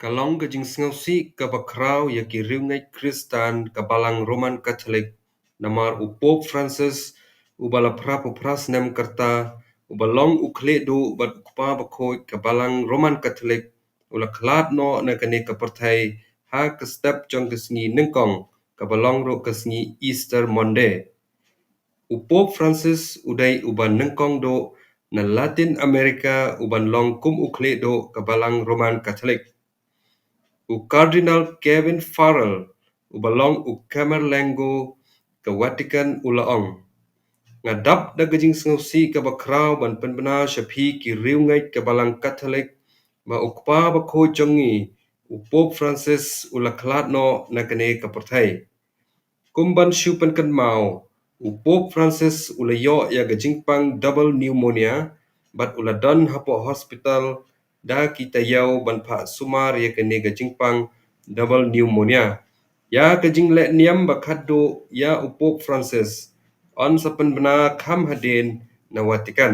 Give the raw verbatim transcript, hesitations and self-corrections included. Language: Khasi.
Ka long ka jingsngewsih kaba khraw ïa ki riewngeit Khristan ka Balang Roman Katholik, namar u Pope Francis, uba la phra phew phra snem ka rta, uba long u khlieh duh bad u kpa bakhuid ka Balang Roman Katholik, u la khlad noh na kane ka pyrthei ha ka step jong ka sngi nyngkong, kaba long ruh ka sngi Easter Monday. U Pope Francis u dei uba nyngkong duh na Latin America uban long kum u khlieh duh ka Balang Roman Katholik. U Cardinal Kevin Farrell, uba long u Camerlengo ka Vatican, u la ong: Nga dap da ka jingsngewsih kaba khraw ban pynbna sha phi ki riewngeit ka Balang Katholik, ba u kpa bakhuid jong ngi, u Pope Francis, u la khlad noh na kane ka pyrthei. Kum ban shu pynkynmaw, u Pope Francis u la ïoh ïa ka jingpang double pneumonia, bad u la don hapoh hospital da ki taïew ban phah sumar ïa kane ka jingpang double pneumonia. Ïa ka jingleh niam ba khatduh ïa u Pope Francis yn sa pynbna kham hadien na Vatican.